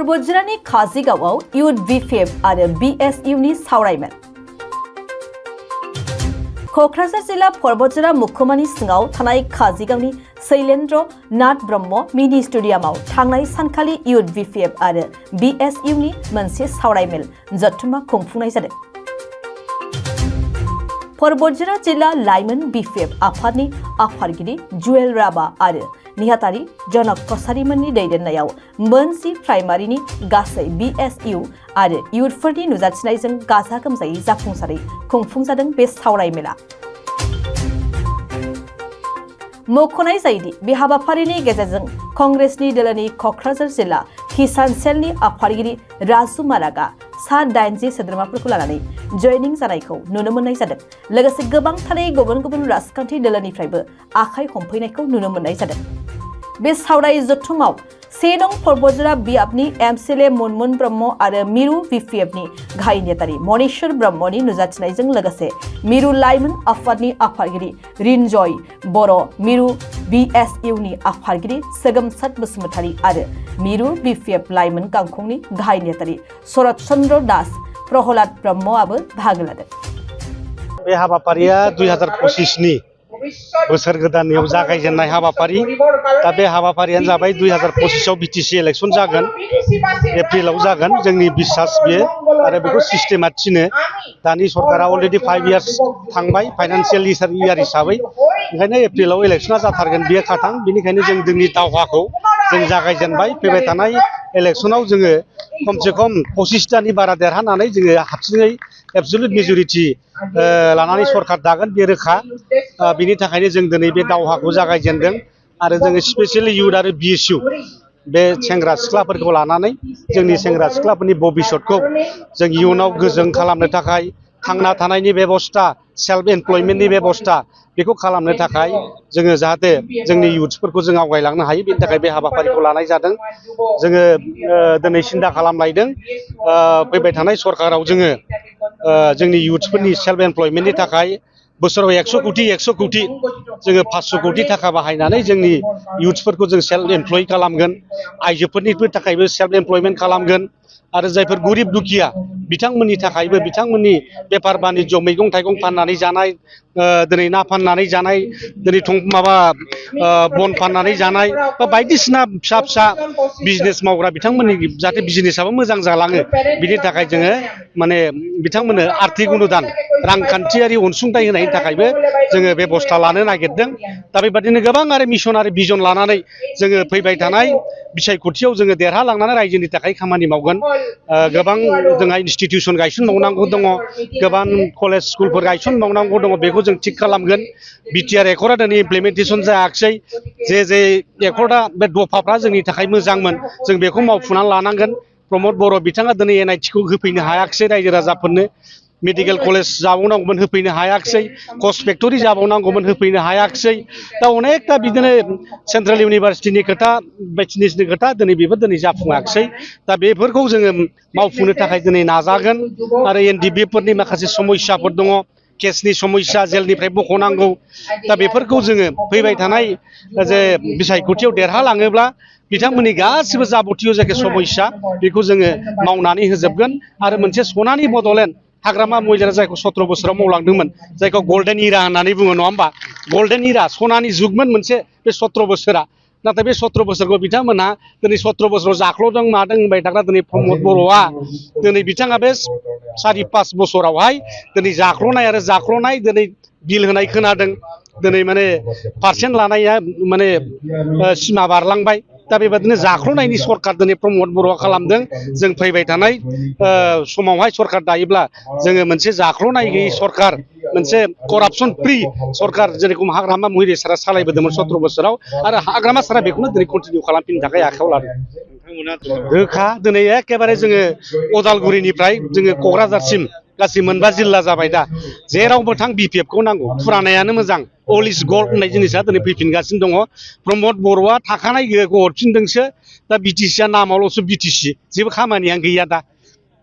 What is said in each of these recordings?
परबतजिल्लानि काजिगावआव youth BPF आरो बिएसइउनि सावरायमेल। क'क्राझार जिल्ला परबतजिल्ला मुखुमानि सिङाव थानाय काजिगावनि शैलेन्द्र नाथ ब्रह्म मिनि स्टेडियामाव थांनाय सानखालि इउथ बिपिएफ आरो बिएसइउनि मोनसे सावरायमेल जथुम्मा खुंफुंनाय जादों। परबतजिल्ला जिल्ला लाइमोन बिपिएफ आफादनि आफादगिरि जुएल राभा आरो नेहाथारि जनक कसारिमोननि दैदेननायाव मोनसे प्राइमारिनि गासै बिएसइउ आरो इउथफोरनि नुजाथिनायजों गाजा गोमजायै जाफुंसारै खुंफुंजादों बे सावरायमेला। मख'नाय जायोदि बे हाबाफारिनि गेजेरजों कंग्रेसनि दोलोनि क'क्राझार जिल्ला किसान सेलनि आफादगिरि राजु मारागा सा 80 सोद्रोमाफोरखौ लानानै जयनिं जानायखौ नुनो मोननाय जादों। लोगोसे गोबांथारै गुबुन गुबुन राजखान्थि दोलोनिफ्रायबो आखाइ हमफैनायखौ नुनो मोननाय जादों। बे सावराय जथुमाव 1 नं परबतजिल्ला बिआबनि एमसिएलए मुनमुन ब्रह्म आरो मिरु बिपिएफनि गाहाय नेतारि मनेश्वर ब्रह्मनि नुजाथिनायजों लोगोसे मिरु लाइमोन आफादनि आफादगिरि रिनजय बर', मिरु बिएसइउनि आफादगिरि सोगोमसाद बसुमतारी आरो मिरु बिपिएफ लाइमोन गांखंनि गाहाय नेतारि शरद चन्द्र दास प्रहलाद ब्रह्मआबो बाहागो लादों। बे हाबाफारिया 2025 नि बोसोर गोदाननियाव जागायजेननाय हाबाफारि। दा बे हाबाफारियानो जाबाय 2025 आव बिटिसि इलेक्सन जागोन, एप्रिलाव जागोन। जोंनि बिसास बेयो आरो बेखौ सिस्टेमा थिनो। दानि सरकारा अलरेडि 5 इयार्स थांबाय फाइनान्सियेल इयार हिसाबै, ओंखायनो एप्रिलाव इलेक्सना जाथारगोन बेयो खाथां। बेनिखायनो जों जोंनि दावहाखौ जों जागायजेनबाय। फैबाय थानाय इलेक्सनाव जोङो खमसे खम 25टानि बारा देरहानानै जोङो हारसिङै एबसुलुट मेजरिटि लानानै सरकार दागोन बे रोखा। बिनि थाखायनो जों दिनै बे दावहाखौ जागायजेनदों आरो जोङो स्पेसियेलि इउथ आरो बिएसइउ बे सेंग्रा सिख्लाफोरखौ लानानै जोंनि सेंग्रा सिख्लाफोरनि भबिसतखौ जों इयुनाव गोजों खालामनो थाखाय थांना थानायनि बेबस्था, सेल्फ एमप्लयमेन्टनि बेबस्था बेखौ खालामनो थाखाय जोङो जाहाथे जोंनि इउथ्सफोरखौ जों आवगायलांनो हायो, बेनि थाखाय बे हाबाफारिखौ लानाय जादों। जोङो दिनै सिन्था खालामलायदों फैबाय थानाय सरकाराव जोङो जोंनि इउथ्सफोरनि सेल्फ एमप्लयमेन्टनि थाखाय बोसोराव 100 कौटि जोङो 500 कौटि थाखा बाहायनानै जोंनि इउथ्सफोरखौ जों सेल्फ एमप्लय खालामगोन। आइजोफोरनिबो थाखायबो सेल्फ एमप्लयमेन्ट खालामगोन आरो जायफोर गरिब दुखिया बिथांमोननि थाखायबो बिथांमोननि बेफार बानिज्य मैगं थाइगं फाननानै जानाय, दिनै ना फाननानै जानाय, दिनै बन फाननानै जानाय बा बायदिसिना फिसा फिसा बिजनेस मावग्रा बिथांमोननि जाहाथे बिजनेसाबो मोजां जालाङो, बिनि थाखाय जोङो माने बिथांमोननो आर्थिक अनुदान रांखान्थियारि अनसुंथाइ होनायनि थाखायबो जोङो बेबस्था लानो नागिरदों। दा बेबादिनो गोबां आरो मिशन आरो भिजन लानानै जोङो फैबाय थानाय बिसायख'थियाव जोङो देरहालांनानै रायजोनि थाखाय खामानि मावगोन। गोबां जोंहा इनस्टिटिउसन गायसनबावनांगौ दङ, गोबां कलेज स्कुलफोर गायसनबावनांगौ दङ, बेखौ जों थिग खालामगोन। बिटिआर एकर्डआ दिनै इमप्लिमेन्टेसन जायाखिसै। जे एकर्डआ बे दफाफ्रा जोंनि थाखाय मोजांमोन, जों बेखौ मावफुंनानै लानांगोन। प्रमद बर' बिथाङा दिनै एनआइटिखौ होफैनो हायाखिसै रायजो राजाफोरनो। मेडिकेल कलेज जाबावनांगौमोन होफैनो हायाखिसै, कस्ट फेक्टरि जाबावनांगौमोन होफैनो हायाखिसै। दा अनेकथा बिदिनो सेन्ट्रेल इउनिभारसिटिनि खोथा, बिजनेसनि खोथा दिनै बेफोर दिनै जाफुङाखिसै। दा बेफोरखौ जोङो मावफुंनो थाखाय दिनै नाजागोन। आरो एनडिबिफोरनि माखासे समस्याफोर दङ, केसनि समस्या, जेलनिफ्राय बख'नांगौ। दा बेफोरखौ जोङो फैबाय थानाय जे बिसायख'थियाव देरहालाङोब्ला बिथांमोननि गासिबो जाबतिय जायखि समस्या बेखौ जोङो मावनानै होजोबगोन। आरो मोनसे सनानि बड'लेण्ड हाग्रामा महिलाया जायखौ 17 बोसोराव मावलांदोंमोन, जायखौ गल्डेन इरा होननानै बुङो नङा होमबा, गल्डेन इरा सनानि जुगमोन मोनसे बे 17 बोसोरा। नाथाय बे 17 बोसोरखौ बिथांमोनहा दिनै 17 बोसोराव जाख्ल'दों मादों होनबाय थाग्रा दिनै प्रमद बर'आ दिनै बिथाङा बे 4-5 बोसोरावहाय दिनै जाख्ल'नाय दिनै बिल होनाय खोनादों। दिनै माने पार्सेन्ट लानाया माने सिमा बारलांबाय। दा बेबादिनो जाख्ल'नायनि सरकार दिनै प्रमद बर'आ खालामदों। जों फैबाय थानाय समावहाय सरकार दायोब्ला जोङो मोनसे जाख्ल'नाय गैयै सरकार, मोनसे करापसन फ्रि सरकार जेरेखम हाग्रामा महिला सारा सालायबोदोंमोन 17 बोसोराव, आरो हाग्रामा सारा बेखौनो दिनै कन्टिनिउ खालामफिननो थाखाय आखायाव लादों। रोखा दिनै एखेबारे जोङो अदालगुरिनिफ्राय जोङो क'क्राझारसिम गासै 9 जिल्ला जाबाय। दा जेरावबो थां बिपिएफखौ नांगौ, फुरानायानो मोजां। अल इज गल्ड होननाय जिनिसा दिनै फैफिनगासिनो दङ। प्रमद बर'आ थाखानाय गोहोखौ हरफिनदोंसो। दा बिटिसिआ नामावल'सो बिटिसि, जेबो खामानियानो गैया।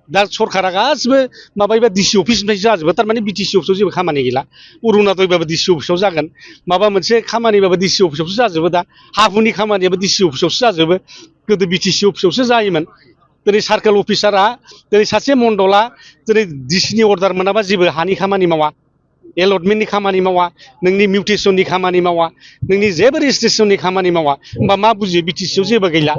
दा सरकारा गासिबो माबायोबा डिसि अफिसनिफ्राय जाजोबो, थारमाने बिटिसि अफिसाव जेबो खामानि गैला। अरुणाचलबाबो डिसि अफिसाव जागोन, माबा मोनसे खामानिबाबो डिसि अफिसावसो जाजोबो। दा हा हुनि खामानियाबो डिसि अफिसावसो जाजोबो, गोदो बिटिसि अफिसावसो जायोमोन। दिनै सार्केल अफिसारा दिनै सासे मण्डला दिनै डिसिनि अर्डार मोनाबा जेबो हानि खामानि मावा, एलटमेन्टनि खामानि मावा, नोंनि मिउटेसननि खामानि मावा, नोंनि जेबो रेजिस्ट्रेसननि खामानि मावा, होमबा मा बुजियो बिटिसिआव जेबो गैला।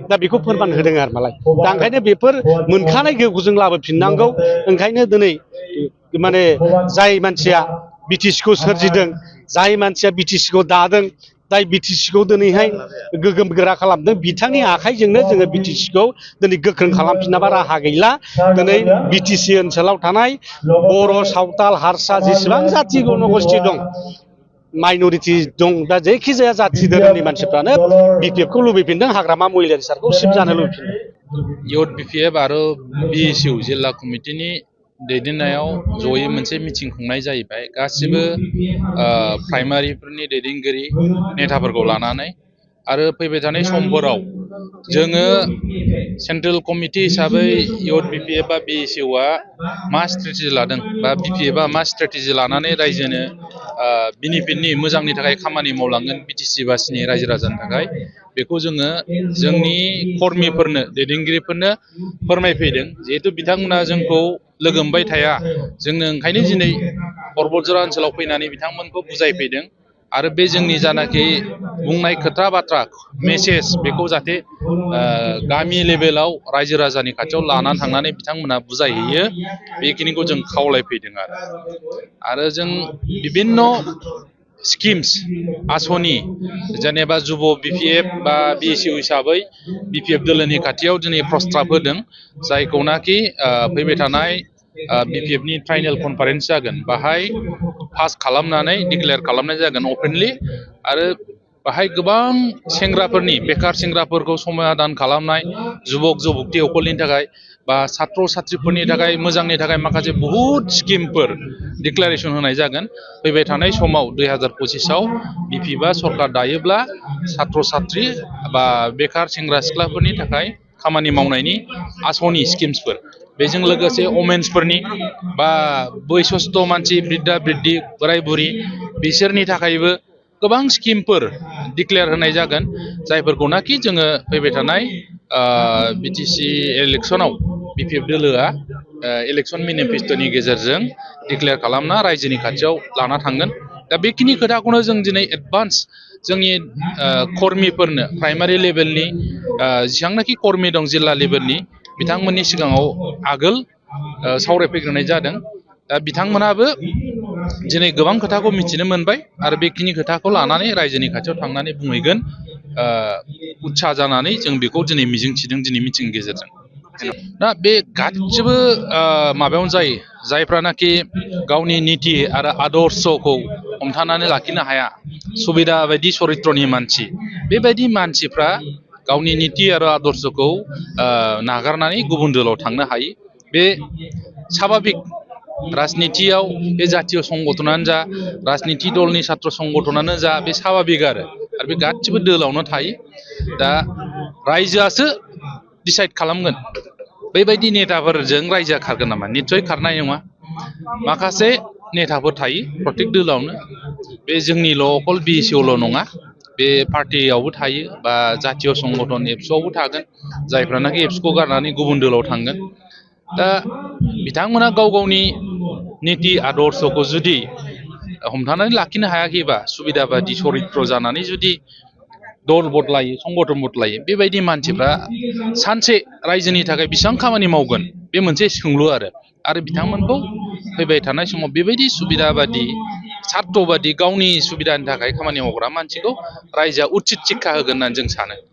दा बेखौ फोरमान होदों आरो मालाय। दा ओंखायनो बेफोर मोनखानाय गोहोखौ जों लाबोफिननांगौ। ओंखायनो दिनै माने जाय मानसिया बिटिसिखौ सोरजिदों, जाय मानसिया बिटिसिखौ दादों, जाय बिटिसिखौ दिनैहाय गोगोम गोरा खालामदों, बिथांनि आखाइजोंनो जोङो बिटिसिखौ दिनै गोख्रों खालामफिनाबा राहा गैला। दिनै बिटिसि ओनसोलाव थानाय बर', सावताल, हारसा जेसेबां जाथि जन'गोष्ठि दं, माइन'रिटि दं, दा जायखिजाया जाथि धोरोमनि मानसिफ्रानो बिपिएफखौ लुबैफिनदों, हाग्रामा महिलारि सारखौ सिबजानो लुबैफिनदों। इउथ बिपिएफ आरो बिएसइउ जिल्ला कमिटिनि दैदेननायाव जयै मोनसे मिटिं खुंनाय जाहैबाय। गासिबो प्राइमारिफोरनि दैदेनगिरि नेताफोरखौ लानानै आरो फैबाय थानाय समफोराव जोङो सेन्ट्रेल कमिटि हिसाबै इउथ बिपिएफ बा बिएसइउआ मा स्ट्रेटेजि लादों बा बिपिएफआ मा स्ट्रेटेजि लानानै रायजोनो बेनिफिटनि मोजांनि थाखाय खामानि मावलांगोन बिटिसि बासिनि रायजो राजानि थाखाय, बेखौ जोङो जोंनि कर्मिफोरनो दैदेनगिरिफोरनो फोरमायफैदों। जिहेतु बिथांमोना जोंखौ लोगो मोनबाय थाया, जोंनो ओंखायनो दिनै परबतजरा ओनसोलाव फैनानै बिथांमोनखौ बुजायफैदों। आरो बे जोंनि जानाखि बुंनाय खोथा बाथ्रा मेसेज, बेखौ जाहाथे गामि लेभेलाव रायजो राजानि खाथियाव लानानै थांनानै बिथांमोना बुजायहैयो, बेखिनिखौ जों खावलायफैदों। आरो जों बिभिन्न स्किम्स आसनि जेनेबा जुब बिपिएफ बा बिएसइउ हिसाबै बिपिएफ दोलोनि खाथियाव दिनै प्रस्ताब होदों, जायखौनाखि फैबाय थानाय बिपिएफनि ट्राइनेल कनफारेन्स जागोन, बाहाय पास खालामनानै डिक्लेयार खालामनाय जागोन अपेनलि। आरो बाहाय गोबां सेंग्राफोरनि, बेकार सेंग्राफोरखौ समाधान खालामनाय, जुबक जुबक्ति हकलनि थाखाय बा सात्र साथ्रिफोरनि थाखाय मोजांनि थाखाय माखासे बहुद स्किमफोर डिक्लारेसन होनाय जागोन। फैबाय थानाय समाव 2025आव बिपिएफआ सरकार दायोब्ला सात्र साथ्रि बा बेकार सेंग्रा सिख्लाफोरनि थाखाय खामानि मावनायनि आसनि स्किम्सफोर, बेजों लोगोसे वमेन्सफोरनि बा बैसोस्थ मानसि, बृद्धा बृद्धि, बोराय बुरि, बिसोरनि थाखायबो गोबां स्किमफोर डिक्लेयार होनाय जागोन, जायफोरखौनाखि जोङो फैबाय थानाय बिटिसि इलेक्सनाव बिपिएफ दोलोआ इलेक्सन मेनिफेस्ट'नि गेजेरजों डिक्लेयार खालामना रायजोनि खाथियाव लाना थांगोन। दा बेखिनि खोथाखौनो जों दिनै एडभान्स जोंनि कर्मिफोरनो, प्राइमारि लेभेलनि जेसेबांनाखि कर्मि दं जिल्ला लेभेलनि, बिथांमोननि सिगाङाव आगोल सावरायफैग्रोनाय जादों। दा बिथांमोनाबो दिनै गोबां खोथाखौ मिथिनो मोनबाय आरो बेखिनि खोथाखौ लानानै रायजोनि खाथियाव थांनानै बुंहैगोन उत्सा जानानै जों बेखौ दिनै मिजिंथिदों दिनै मिटिंनि गेजेरजों। दा बे गासिबो माबायावनो जायो, जायफ्रानाखि गावनि निति आरो आदर्शखौ हमथानानै लाखिनो हाया, सुबिदा बायदि चरित्रनि मानसि, बेबायदि मानसिफ्रा गावनि निति आरो आदर्शखौ नागारनानै गुबुन दोलाव थांनो हायो। बे साभाबिक राजनितियाव, बे जातीय संगठनानो जा, राजनिति दलनि सात्र संगठनानो जा, बे साभाबिक आरो बे गासिबो दोलावनो थायो। दा रायजोआसो डिसाइड खालामगोन बेबायदि नेताफोरजों रायजोआ खारगोन नामा, निस्सय खारनाय नङा। माखासे नेताफोर थायो प्रत्येक दोलावनो, बे जोंनिल' अकल बिएसइउल' नङा, बे पार्टियावबो थायो बा जातीय संगठन एबसुआवबो थागोन, जायफ्रानाखि एबसुखौ गारनानै गुबुन दोलाव थांगोन। दा बिथांमोना गाव गावनि निति आदर्शखौ जुदि हमथानानै लाखिनो हायाखैबा, सुबिदा बादि चरित्र जानानै जुदि दल बदलायो, संगठन बदलायो, बेबायदि मानसिफ्रा सानसे रायजोनि थाखाय बेसेबां खामानि मावगोन, बे मोनसे सोंलु आरो बिथांमोनखौ फैबाय थानाय समाव बेबायदि सुबिदा बादि, सार्थ बादि, गावनि सुबिदानि थाखाय खामानि मावग्रा मानसिखौ रायजोआ उचित शिक्षा होगोन होननानै जों सानो।